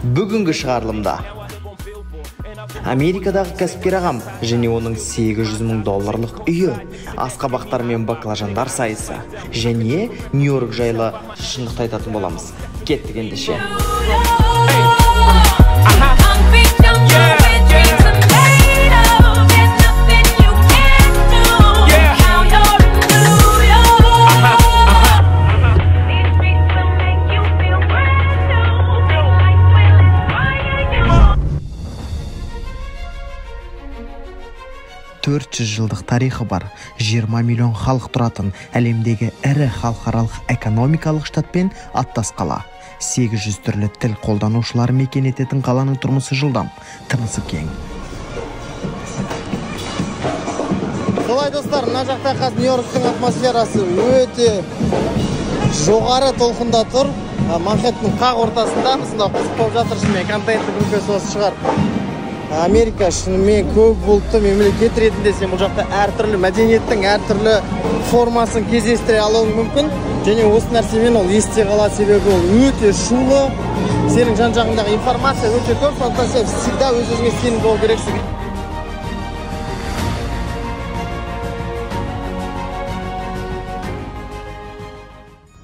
Бүгінгі шығарылымда Америкадағы кәсіпкер ағам және оның 800 мың долларлық үйі, асқабақтар мен баклажандар сайысы және Нью-Йорк жайлы шындықты айтатын боламыз. Кеттік ендеше. 400 жылдық тарихы бар, 20 миллион халық тұратын әлемдегі ірі халықаралық экономикалық штатпен аттас қала. 800 түрлі тіл қолданушылары мекен ететін қаланың тұрмысы жылдам, тынысы кең. Солай достар, мына жақта қазір Нью-Йорктың атмосферасы өте жоғары толқында тұр. Манхэттеннің қақ ортасында мынау қызық болып жатыр, шынымен контенттің үлкесі осы шығар. Америка шынымен көп ұлтты мемлекет ретінде сен бұл жақта әртүрлі мәдениеттің әртүрлі формасын кездестіре алуың мүмкін. Және осы нәрсемен ол есте қалады, себебі ол өте шулы, сенің жан-жағыңдағы информация өте көп, сондықтан сен всегда өз-өзіңе сенімді болу керексің.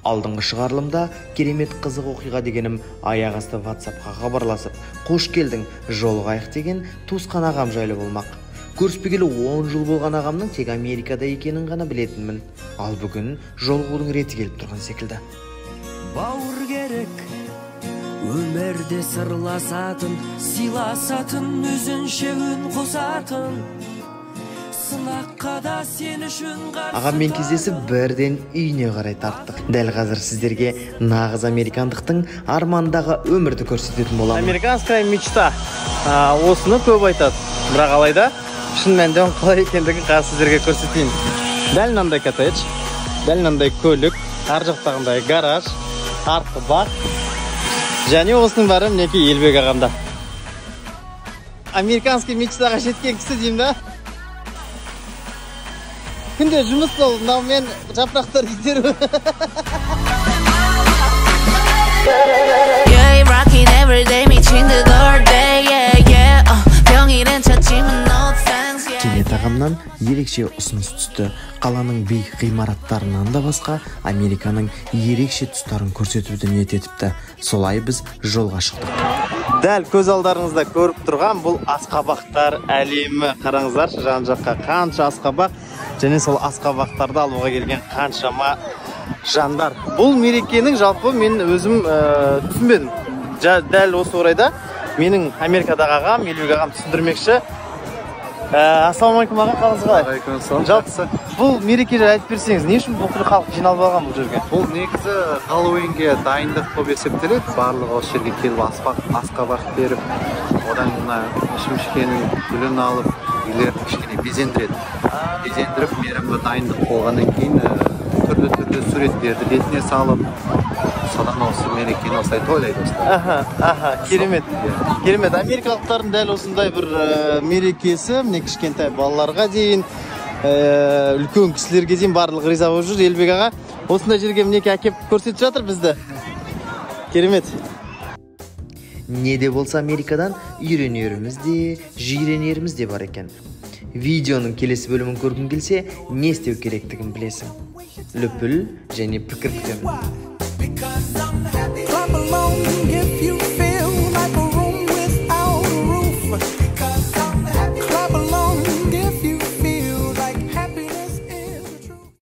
Алдыңғы шығарылымда керемет қызық оқиға дегенім аяқ асты WhatsApp-қа хабарласып, қош келдің, жолығайық деген туысқан ағам жайлы болмақ. Көріспегелі 10 жыл болған ағамның тек Америкада екенін ғана білетінмін. Ал бүгін жолығудың реті келіп тұрған секілді. Бауыр керек, өмірде сырласатын, сыйласатын, өзінше үн қосатын. Ағаммен кездесіп бірден үйіне қарай тарттық. Дәл қазір сіздерге нағыз американдықтың армандағы өмірді көрсететін боламын. Американская мечта. Осыны көп айтады. Бірақ алайда шын мәнінде оның қалай екендігін қазір сіздерге көрсетейін. Дәл мынандай коттедж, дәл мынандай көлік, ар жақтағындай гараж, артқы бақ. Және осының бәрі мінекей Елбек ағамда. Американский мечтаға жеткен кісі деймін да. Күнде жұмыс ол, мынаумен жапырақтар итеру. Кенет ағамнан ерекше ұсыныс түсті. Қаланың биік ғимараттарынан да басқа Американың ерекше тұстарын көрсетуді ниет етіпті. Солай біз жолға шықтық. Дәл көз алдарыңызда көріп тұрған бұл асқабақтар әлемі. Қараңыздаршы, жан жаққа қанша асқабақ және сол асқабақтарды алуға келген қаншама жандар. Бұл мерекенің жалпы мен өзім түсінбедім. Дәл осы орайда менің Америкадағы ағам, Елбек ағам түсіндірмекші. Ассалаумағалейкум аға, қалыңыз қалай? Алейкум. Жалпы бұл мереке жайлы айтып берсеңіз, не үшін бүкіл халық жиналып алған бұл жерге? Бұл негізі Хэллоуинге дайындық болып есептеледі. Барлығы осы жерге келіп асқабақ беріп, одан мына шімішкенің гүлін алып, үйлерін кішкене безендіреді. Безендіріп, мейрамға дайындық болғаннан кейін түрлі-түрлі суреттерді бетіне салып, содан осы мерекені осылай тойлайды осылай. Аха, керемет. Керемет. Америкалықтардың дәл осындай бір мерекесі, міне кішкентай балаларға дейін, үлкен кісілерге дейін барлығы риза болып жүр. Елбек аға осындай жерге мінекей әкеп көрсетіп жатыр бізді. Керемет. Не де болса Америкадан үйренеріміз де, жиренеріміз де бар екен. Видеоның келесі бөлімін көргің келсе, не істеу керектігін білесің. Лүпіл және пікір күтемін.